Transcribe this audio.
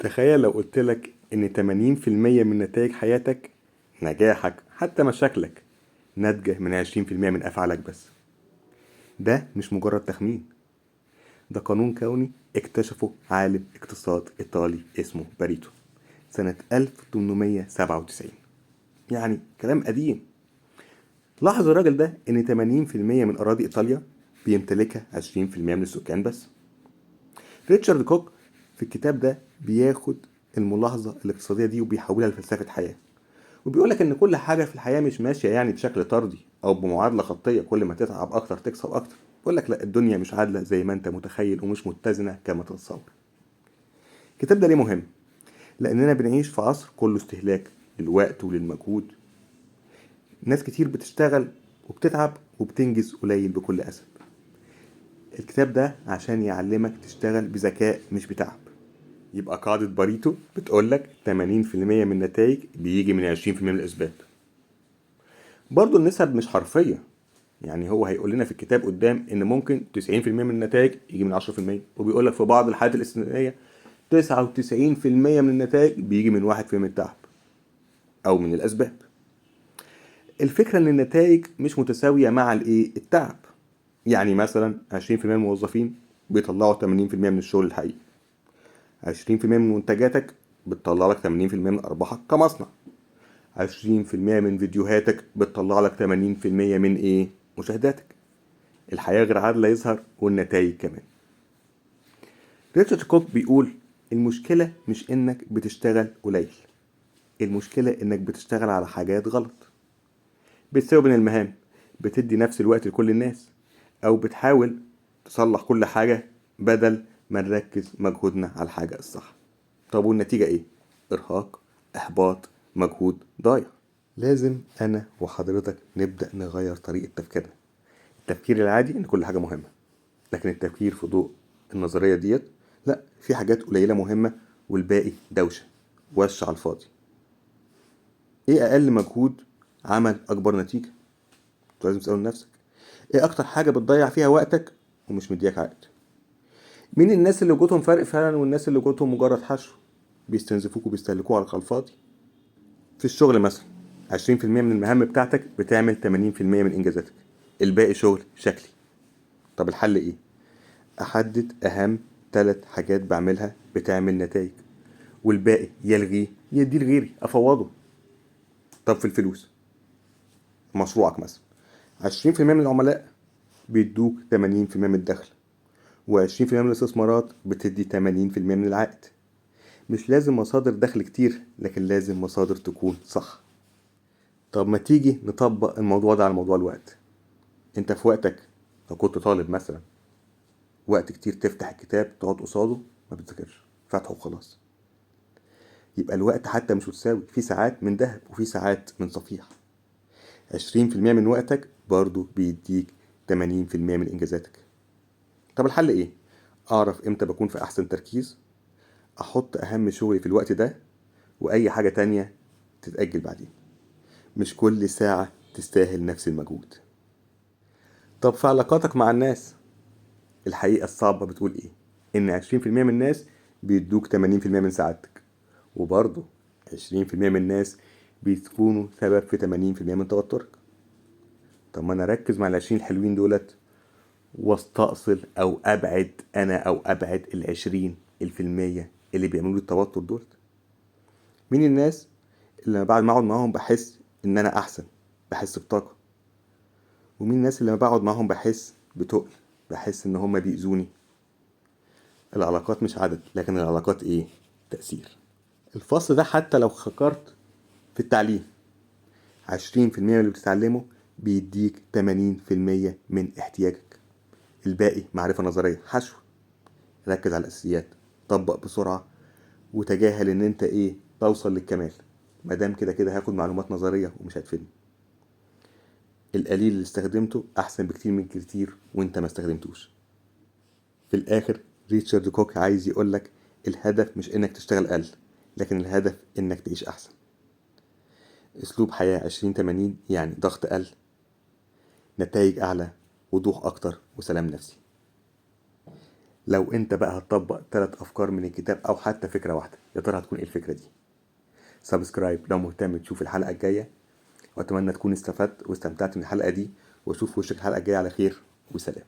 تخيل لو قلت لك إن 80% من نتائج حياتك، نجاحك، حتى مشاكلك، ناتجة من 20% من أفعالك بس. ده مش مجرد تخمين، ده قانون كوني اكتشفه عالم اقتصاد إيطالي اسمه باريتو سنة 1897، يعني كلام قديم. لاحظ الراجل ده إن 80% من أراضي إيطاليا بيمتلكها 20% من السكان بس. ريتشارد كوك في الكتاب ده بياخد الملاحظة الاقتصادية دي وبيحولها لفلسفة حياة، وبيقولك إن كل حاجة في الحياة مش ماشية يعني بشكل طردي أو بمعادلة خطية، كل ما تتعب أكتر تكسب أكتر. بيقولك لا، الدنيا مش عادلة زي ما أنت متخيل ومش متزنة كما تتصور. الكتاب ده ليه مهم؟ لأننا بنعيش في عصر كله استهلاك للوقت وللمجهود. ناس كتير بتشتغل وبتتعب وبتنجز قليل بكل أسف. الكتاب ده عشان يعلمك تشتغل بذكاء مش بتعب. يبقى قاعدة باريتو بتقولك 80% من النتائج بيجي من 20% من الأسباب. برضو النسب مش حرفية، يعني هو هيقول لنا في الكتاب قدام إن ممكن 90% من النتائج يجي من 10%، وبيقولك في بعض الحالات الاستثنائية 99% من النتائج بيجي من 1% من التعب أو من الأسباب. الفكرة إن النتائج مش متساوية مع التعب. يعني مثلا 20% من الموظفين بيطلعوا 80% من الشغل الحقيقي، 20% من منتجاتك بتطلع لك 80% من أرباحك كمصنع، 20% من فيديوهاتك بتطلع لك 80% من مشاهداتك. الحياة غير عادلة يظهر، والنتائج كمان. ريتشارد كوك بيقول المشكلة مش إنك بتشتغل قليل، المشكلة إنك بتشتغل على حاجات غلط. بتساوي بين المهام، بتدي نفس الوقت لكل الناس، أو بتحاول تصلح كل حاجة بدل ما نركز مجهودنا على الحاجة الصح. طب والنتيجة إيه؟ إرهاق، إحباط، مجهود ضايع. لازم أنا وحضرتك نبدأ نغير طريقة تفكيرنا. التفكير العادي إن كل حاجة مهمة، لكن التفكير في ضوء النظرية ديت لا، في حاجات قليلة مهمة والباقي دوشة وش على الفاضي. إيه أقل مجهود عمل أكبر نتيجة؟ أنت لازم تسأل نفسك إيه أكتر حاجة بتضيع فيها وقتك ومش مدياك عائد؟ مين الناس اللي وجودهم فرق فعلا والناس اللي وجودهم مجرد حشو بيستنزفوك وبيستهلكوه على الفاضي؟ في الشغل مثلا 20% من المهام بتاعتك بتعمل 80% من إنجازاتك، الباقي شغل شكلي. طب الحل إيه؟ أحدد أهم 3 حاجات بعملها بتعمل نتائج، والباقي يلغيه يديه لغيري، أفوضه. طب في الفلوس، مشروعك مثلا 20% من العملاء بيدوك 80% من الدخل، و20% من الاستثمارات بتدي 80% من العائد. مش لازم مصادر دخل كتير، لكن لازم مصادر تكون صح. طب ما تيجي نطبق الموضوع ده على موضوع الوقت. انت في وقتك لو كنت طالب مثلا، وقت كتير تفتح الكتاب تقعد قصاده ما بتذاكرش، فاتحه وخلاص. يبقى الوقت حتى مش متساوي، في ساعات من ذهب وفي ساعات من صفيح. 20% من وقتك برضو بيديك 80% من إنجازاتك. طب الحل إيه؟ أعرف إمتى بكون في أحسن تركيز، أحط أهم شغلي في الوقت ده، وأي حاجة تانية تتأجل بعدين. مش كل ساعة تستاهل نفس المجهود. طب في علاقاتك مع الناس، الحقيقة الصعبة بتقول إيه؟ إن 20% من الناس بيدوك 80% من سعادتك، وبرضو 20% من الناس بيكونوا سبب في 80% من توترك. طب ما أنا أركز مع ال20 الحلوين دولت واستأصل أو أبعد أنا أو أبعد 20% اللي بيعملوا لي التوتر دولت. مين الناس اللي بعد ما أقعد معاهم بحس إن أنا أحسن، بحس بطاقة؟ ومين الناس اللي لما بقعد معاهم بحس بتقل، بحس إن هما بيأذوني؟ العلاقات مش عدد، لكن العلاقات إيه؟ تأثير. الفصل ده حتى لو فكرت في التعليم، 20% من اللي بتتعلمه بيديك 80% من احتياجك، الباقي معرفة نظرية حشو. ركز على الأساسيات، طبق بسرعة، وتجاهل إن أنت توصل للكمال. مادام كده كده هاخد معلومات نظرية ومش هتفيدني. القليل اللي استخدمته أحسن بكتير من كتير وأنت ما استخدمتوش. في الآخر ريتشارد كوك عايز يقولك الهدف مش إنك تشتغل أقل، لكن الهدف إنك تعيش أحسن. أسلوب حياة 20-80 يعني ضغط أقل، نتائج أعلى، وضوح أكتر، وسلام نفسي. لو انت بقى هتطبق 3 أفكار من الكتاب أو حتى فكرة واحدة، يا ترى هتكون ايه الفكرة دي؟ subscribe لو مهتم تشوف الحلقة الجاية، وأتمنى تكون استفدت واستمتعت من الحلقة دي، وأشوف وشك الحلقة الجاية على خير، وسلام.